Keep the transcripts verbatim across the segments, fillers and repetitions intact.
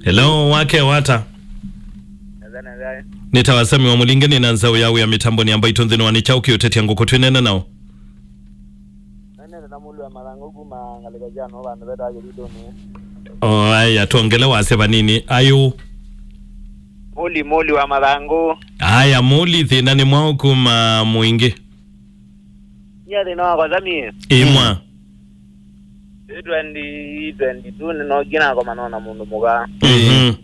Hello, wake wata. Nĩtawa Sami wa Mũlinge, nĩ na nzaũ ya wĩa mĩtambonĩ ya Mbaitũ nthĩnĩ wa nĩ kyaũ kĩũtetya ngũkũ twĩnena nao. Nene na mũli wa mathangũ kuma ngalĩko sya no vandũ vetawa Kĩlitũnĩ. O, aya, twongele wasya vanini. Ayũ. Mũli, mũli wa mathangũ. Aya, mũli, thĩna nĩ mwaũ kuma Mũingĩ? Nyie thĩna wakwa Sami. Ĩmwa. Ĩ twenty twenty-two nĩnookie nakomana na mũndũ mũka. Mhm.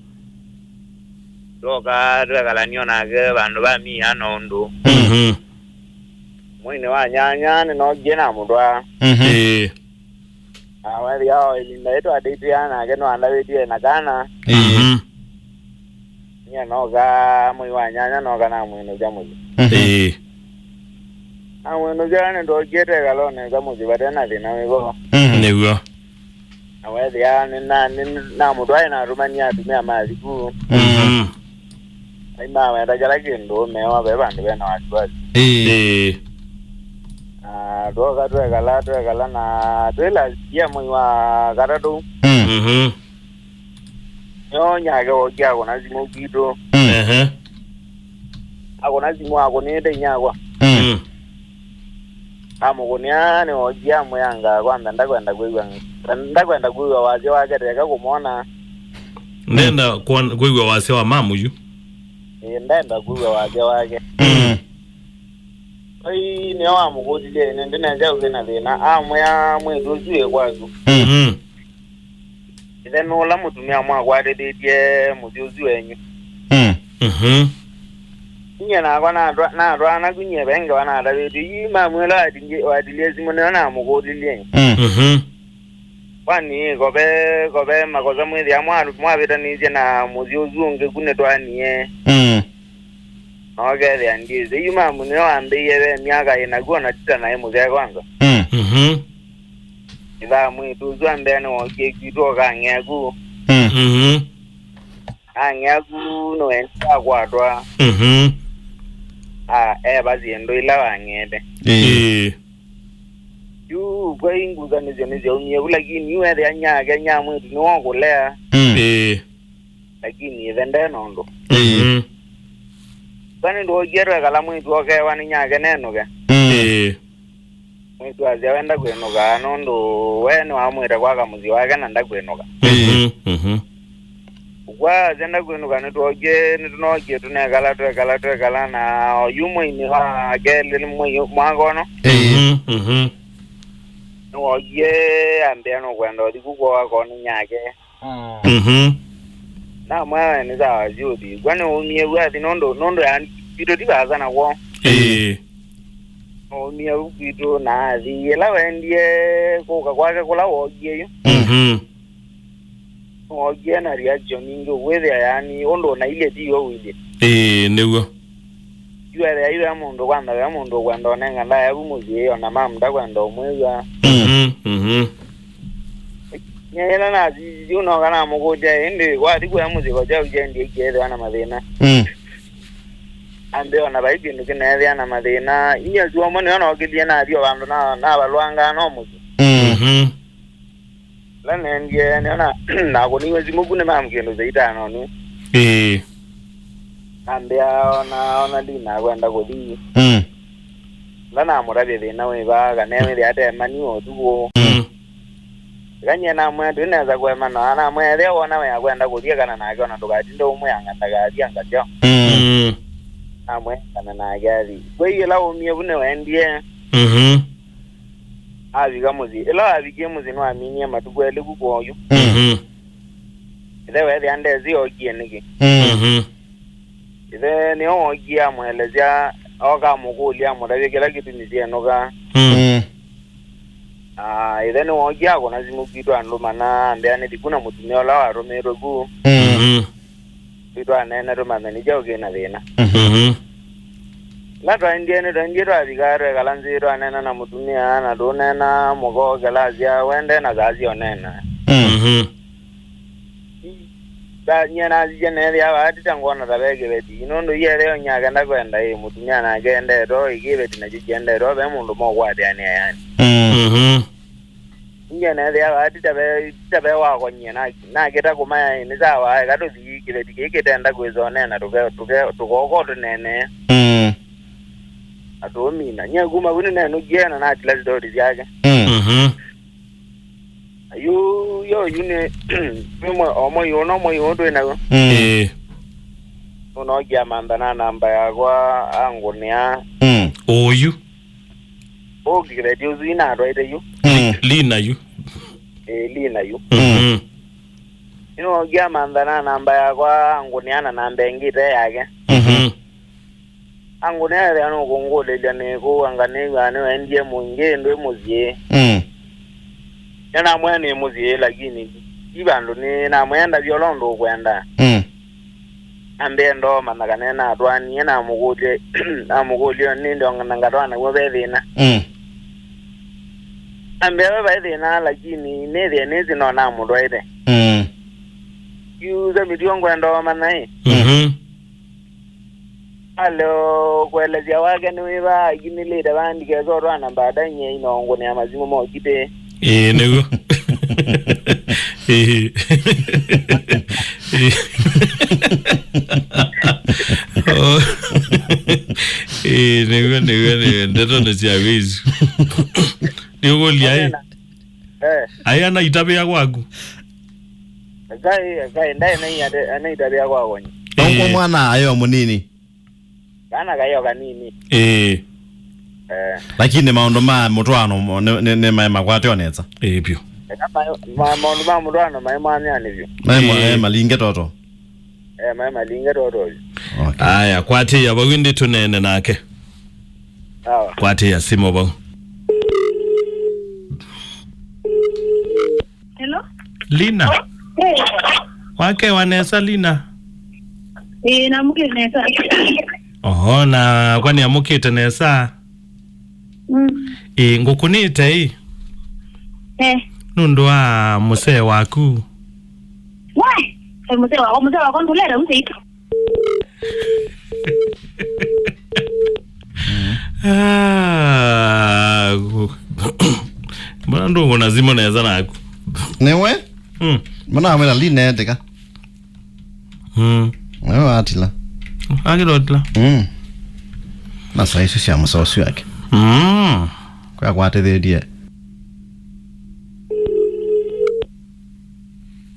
Twoka twekalania nake vandũ va mia na ũndũ. Mhm. Mweinĩ wa nyanya nĩnookie namũtwaa. Mhm. Ĩĩ. Na wethĩa o ĩvinda ĩtwatĩtĩa nake nĩwandavĩtie na kana. Ĩĩ. Mhm. Nyie noka mwei wa nyanya noka namwĩnũkya mũsyĩ. Mhm. Ĩĩ. Namwĩnũkya nĩtwokie twekala nesa mũsyĩ vate na thĩna wĩvo. Mhm. Nĩw'o. Na wethĩa nĩna- nĩ- namũtwae natũmanie atumĩa ma thikuu. Mhm. Aimaweta kĩla kĩndũ mewa ve vandũ vena wasiwasi. Ĩĩ. Ĩĩ. Na twoka twekala twekala na twĩla sia mwei wa katatũ. Mm. Mhm. Nĩyo nyake wokie akũna simũ kwitũ. Mm. Ehe. Akũna simũ akũnĩte inyakwa. Mm. Mm. Amũkũnĩa nĩwokie amwĩanga kwanza ndakwenda kwĩw'a, ndakwenda kwĩw'a wasya wake teka kũmwona. Ndenda kwon- kwĩw'a wasya wa mamu yu. Ĩĩ, ndenda kwĩw'a wasya wake. Mm. Vai nĩo wamũkũlilye ĩnĩ ndĩnenja ũthĩ na thĩna amwĩa mwĩĩtu ũsu wĩ kwaku. Mm. Mm. Ĩthe nũla mũtumĩa mwakwatĩthĩtye mũsyĩ ũsu wenyu. Mm. Mhm. Inyie nakwa natwa- natwaana ku nyie vengewa natavĩtye yu mamu ĩla watilie- watilie simũ nĩyo namũkũlilye. Mm. Mhm. Kwani kove kove makosa mwĩthĩa mwa- mwavĩtanĩisye na mũsyĩ ũsu ũngĩ ku nĩtwaanie? Mm. Nookethĩa ndyĩsĩ yu mamu nĩyo wambĩie ve myaka ĩna kw'o na tita naĩ mũsyae kwanza. Mm. Mhm. Ĩthaa mwĩĩtu ũsu ambĩa nĩwookie kwitũ ũkang'ea ku. Mm. Mhm. Ang'ea ku nĩwendie akwatwa. Mhm. A eva syĩndũ ila wang'eete. Ĩĩ. Ĩĩ. Yu kwai ngusanĩsyo nĩsyaumie vu lakini yu ethĩa nyake nya mwĩĩtu nĩwokũlea. Mm. Ĩĩ. Lakini ĩthe nde na ũndũ. Ĩĩ. Mhm. Kwani ndwokie twekala mwĩĩtu okewa nĩ nyake nenũke? Mm. Ĩĩ. Mwĩĩtu asya wenda kwĩnũka nũndũ we nĩwamwĩte kwaka mũsyĩ wake na ndakwĩnũka. Ĩĩ. Mhm, mhm. Ũkwasya ndakwĩnũka nĩtwokie nĩtũnokie tũnekala twekala twekala na oyu mweinĩ wa kelĩ mwei mwaka ũno. Ĩĩ. Mhm, mhm. Nĩwokie ambĩa nũkwenda ũthi ku kwoo akoni nyake. Mhm. Namwĩa we nĩ sawa syũthi. Kwa nĩũmie vu athi nũndũ nũndũ ya kwitũ ti vaasa na kwoo. Ĩĩ. Nũmie vu kwitũ na athi. Ĩla wendie kũka kwake kũla wookie yu. Mhm. Nĩwookie na reaction ingĩ ũkwĩthĩa yani ũndũ ũnailye ti w'o ũilye. Ĩĩ, nĩw'o. Yu ethĩa yu ve mũndũ kwanza ve mũndũ ũkwenda ũnenga ndaĩa vu mũsyĩ o na mamu ndakwenda ũmwĩw'a. Mhm, mhm. Nyie ĩla nasisisye ũnoka namũkũlya ĩndĩ wathi kũya mũsyĩ kosyaũ kyendie kĩethĩwa na mathĩna. Mm. Ambĩa ona vai kĩndũ kĩneethĩa na mathĩna inyie syũmwe nĩyo nokĩlye nathi o vandũ na- navalwangaa no mũsyĩ. Mm. Mhm. Ĩla nendie nĩona nakũniwe simũ ku nĩ mamu kĩndũ saa itano nũ. Ĩĩ. Ambĩa ona ona ndinakwenda kũthi. Mm. Ĩla namũtavya thĩna wĩ vaa kana wĩthĩa atemani ũtukũ. Mm. Ĩka nyie namwĩa twĩ nesa kũemana namwĩa ethĩa wona wĩa kwenda kũthi ekana nake ona ndũkatinde ũmwĩanga ndakathi angasya. Mm. Mm. Namwĩa ekana nake athi kwĩ ĩla ũmie vu nĩwendie. Mhm. Avika mũsyĩ. Ĩla wavikie mũsyĩ nĩwaminie matukũ elĩ ku kwoyu. Mhm. Ĩthe weethĩa ndesĩ ookie nĩkĩ. Mm. Mhm. Ĩthe nĩo wookie amũelesya, ooka amũkũlya amũtavya kĩla kĩtumi syenũka. Mm. Mm. Ah, ĩthe nĩwookie akũna simũ kwitũ andũmana ambĩa nĩthi ku na mũtumĩa ũla watũmĩtwe ku. Mm. Mhm. Nĩtwaneena tũmanye nĩ kyaũ kĩ na thĩna. Mhm. Mhm. Ĩla twaendie nĩtwaendie twavika twekala nzĩ twaneena na mũtumĩa na tũneena mũka ũkela asya wende na saa sya ũneena. Mm. Mhm. Sa nyie nasisya neethĩa vaatita ngwona ta ve kĩveti nũndũ ieleo nyake ndakwenda ĩ mũtumĩa nake endetwe ĩ kĩveti nakyo kĩendetwe ve mũndũ mokwatanĩa yani. Mm. Mhm. Ngie neethĩa vaa ti ta ve, ti ta ve wakonyie na, nakĩta kũmaya nĩ sawa, eka tũthi kĩveti kĩĩ kĩtenda kwĩsonena, tũke, tũke, tũkoko tũneenee. Mm. Na tũũmina. Nyie kuma vu nĩnenũkie na natila story syake. Mm. Mhm. Yu, yo, yu nĩ, nĩ mwe-, o mwei ũno, mwei ũũ twĩ nayo. Mm. Ĩĩ. Nũnookia mantha na namba yakwa angũnĩa. Mm. Ũyu. Ũkĩkĩveti ũsu inatwaĩte yu. Mm. Lina yu. Ĩĩ, Lina yu. Mhm. Nĩnookia mantha na namba yakwa angũnĩa na namba ĩngĩ ĩte yake. Mhm. Angũnĩa ethĩa nũkũngũlĩlya nĩ kũu anga nĩw'aa nĩwaendie mũingĩ ndwĩ mũsyĩ. Mm. Nĩnamwĩa nĩ mũsyĩ, lakini ti vandũ nĩ namwĩa ndavya ũla ũndũ ũkwenda. Mm. Ambĩa ndoomanya kana natwaanie, namũkũlya, namũkũlya nĩndĩ ona ngatwana w'o ve thĩna. Mm. Ambĩa we vai thĩna, lakini nĩthĩa nĩsĩ no namũtwaĩte. Mm. Yu Sammy, tio ngwenda ũmanya ĩ. Mhm. Alo, kũelesya wake nĩ wĩva akimĩlĩte vaa, ndikesa ũtwana mbata nyie inongũnĩa masimũ mokitĩ. Ĩĩ, nĩw'o. Ĩĩ. Ĩĩ. Oh. Ĩĩ, nĩw'o, nĩw'o, nĩw'o. Ndeto nĩ sya wĩsu. Nĩũkũlya ĩ? Eh. Aĩ anaitavĩa kwaku? Kai, kai, ndaĩ nai ate-, anaitavĩa kwakwa nyi. Nongo Eh. mwana ayo mũnini. Kana kayo kanini. Ĩĩ. Eh. Lakini maũndũ ma mũtwaano mo-, nĩ, nĩ, nĩ maĩ makwate onetsa. Ĩĩ, vyũ. Eka ma-, ma-, maũndũ ma mũtwaano maĩ mwanyanĩ vyũ. Maĩ mwa-, Ĩĩ. eh, malinge toto. Eh, maĩ malinge toto vyũ. Okay. Aya, kwatĩĩa vau ĩndĩ tũneene nake. Sawa. Kwatĩĩa simũ vau. Hello? Lina. Eh. Wakewa nesa, Lina? Eh, namũkĩte nesa. Oho, na kwani amũkĩte nesa? Mm. Ĩ, ngũkũnĩte ĩ. Eh. Nũndũ wa mũsee waku. Why? Eh, mũsee wako, mũsee wako ndũlera ũsĩ ito. Ah, gu-, mbona ndũkũna simũ nesa naku? Nĩwe? Mm. Mbona amwĩra Lina etĩka? Mm. Nĩwe watila. Akĩrotila. Mm. Na saa icio cia mũsosu yake. Mm. Kwa kwatĩthĩtie.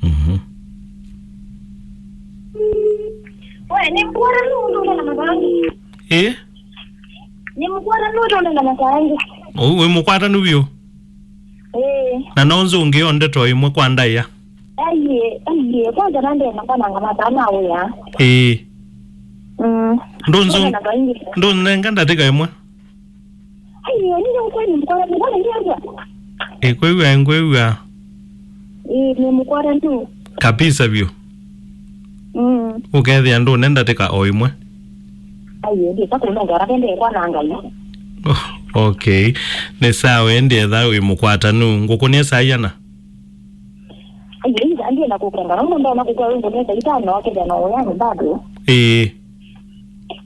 Mhm. We, nĩ mkwatanu ũndũ na mabangi. Eh? Nĩ mkwatanu ũndũ na mabangi. Ũu wĩ mũkwatanu vyũ? Eh. Na no nzũngĩe o ndeto ĩmwe kwa ndaĩa. Aiye, aiye, kwanza nande na kana ngama sana wĩa. Eh. Mm. Ndũnzũ-, Kwanza na bangi. Ndũnenga ndatĩka ĩmwe. Aiye, nĩ kweli mkwatanu, mbona nĩ ndio? Ĩ, kwĩw'a, ngwĩw'a. Ĩ, nĩ mũkwatanu. Kabisa vyũ. Mm. Ũkethĩa ndũne ndatĩka o ĩmwe. Aiye, ndĩ kwa kũnenga, arabende kwa na Ngai. Oh, okay. Nĩ sawa, ĩndĩ etha wĩ mũkwatanu. Ngũkũnĩe saa iana? Aiye, ĩtha ndienda kũkenga. Nũndũ ndona kũkwa wĩ ngũnĩe saa itano, akethĩa no ũyani bado. Ĩĩ.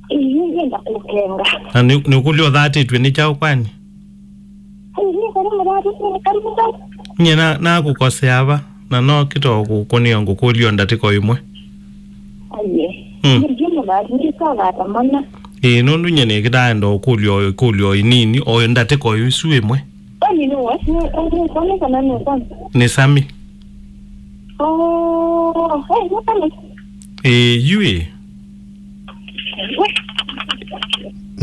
Ĩĩ, nĩngwenda kũkenga. Na nĩ, nĩũkũlya ũthatĩtw'e nĩ kyaũ kwani? Ĩĩ, nĩkũlya mũthatĩtw'e nĩ karibu sana. Nyie na, nakũkosea va, na no kĩtoo kũkũnĩa ngũkũlya o ndatĩko ĩmwe. Aiye. Mm. Nĩngĩ mũthatĩtw'e sana. Ĩĩ, nũndũ nyie nĩkĩtaenda ũkũlya o ĩkũlyo ĩnini, o ndatĩko ĩsu ĩmwe. Kwani nĩ wa, nĩ, nĩ, nĩ, nĩ, nĩ, nĩ, nĩ Sami. Oh, hey, nĩ Sami. Ĩĩ, yu ĩ. We.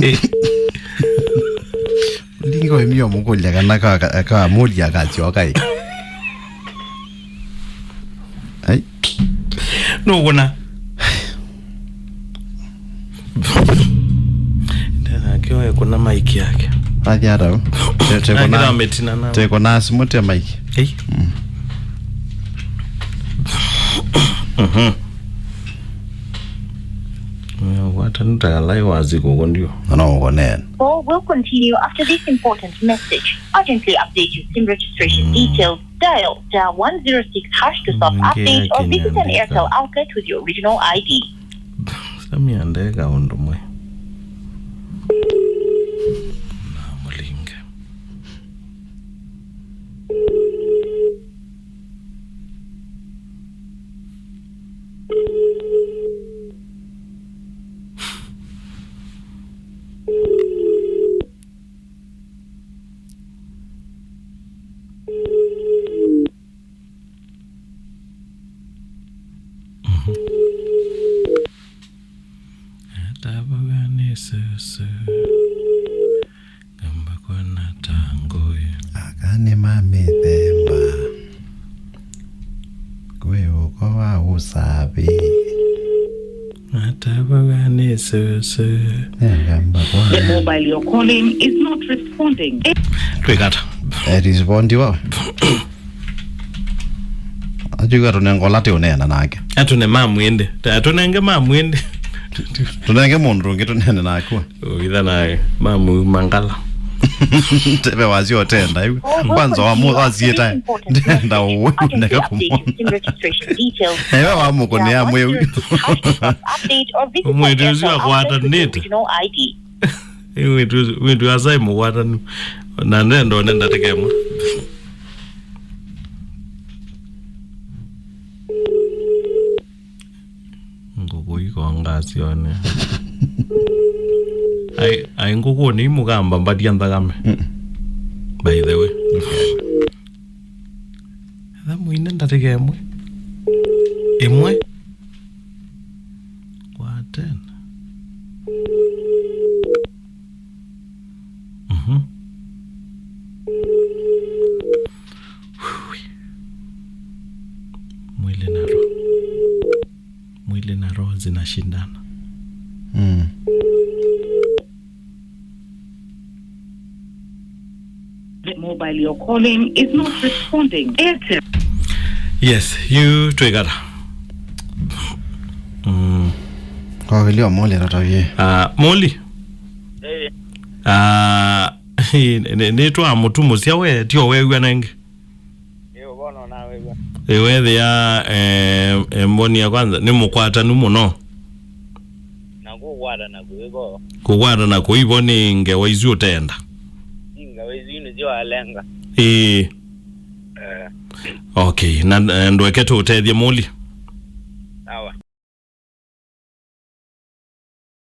Ĩ. Ndingo ĩmio mũkũlya kana ka, ka, ka mũlya kasyoka ĩ. Ai. Nũkũna. Nake oe kuna maiki yake. Athi ata u? Te, te kuna, nake amĩtina na. Te kuna simũ te maiki. Ei. Mm. Mhm. Wata nũtakalai wazi kũkũ ndio. No ũkonene. Call will continue after this important message. Urgently update your SIM registration details. Dial star one zero six hash to stop update or visit an Airtel outlet with your original I D. Samia ndeka ũndũ mwe. Na mũlinge. Atavawa nĩ susu. Ngamba kwona ta ngũĩ. Aka nĩmamĩthemba. Kwĩ ũko wa ũsavi. Atavawa nĩ susu. Ngamba kwona. The mobile you're calling is not responding. Twĩkata. Erispondiwa. Ajuga tũnenga ũla tĩ ũneena nake. Atũne mamu ĩndĩ. Ta-, tũnenge mamu ĩndĩ. Tũnenge mũndũ ũngĩ tũneene nake. Ũitha naye. Mamu Mangala. Teve wasyo ũtenda yu. Kwanza wa mu-, wasiĩta. Ndenda ũwe, neka kũmwona. Ewe wa mũkũnĩa mwĩu. Mwĩtu ũcio akwatanĩte. Ĩ, wĩtu, wĩtu asai mũkwatanu. Na nenda ũnenda tekemwe. Ngũkũ ikonga sione. Ai, ai ngũkũ nĩ mũkamba mbatia nthakame. Mm. By the way. Etha mũine ndatĩka ĩmwe. Ĩmwe. Kwa tena. Mhm. Mwili na roho. Mwili na roho zinashindana. Mm. The mobile you're calling is not responding. Airtel. Yes, you twĩkata. Mm. Kwa wilio mole na tawie. Ah, Moli. Eh. Ah, nĩ, nĩ, nĩ twa mũtu mũsya we, tio wew'a nenge. Ĩ, ũvona nawew'a. Ĩ, wethĩa, eh, eh, mboni ya kwanza nĩ mũkwatanu mũno. Na kũkwata na kũĩvo. Kũkwata na kũĩvo nĩ ngewa isu ũtenda. Nĩ ngewa isu nĩsyo alenga. Ĩĩ. Eh. Okay, na, eh, ndweke tũũtethye Moli.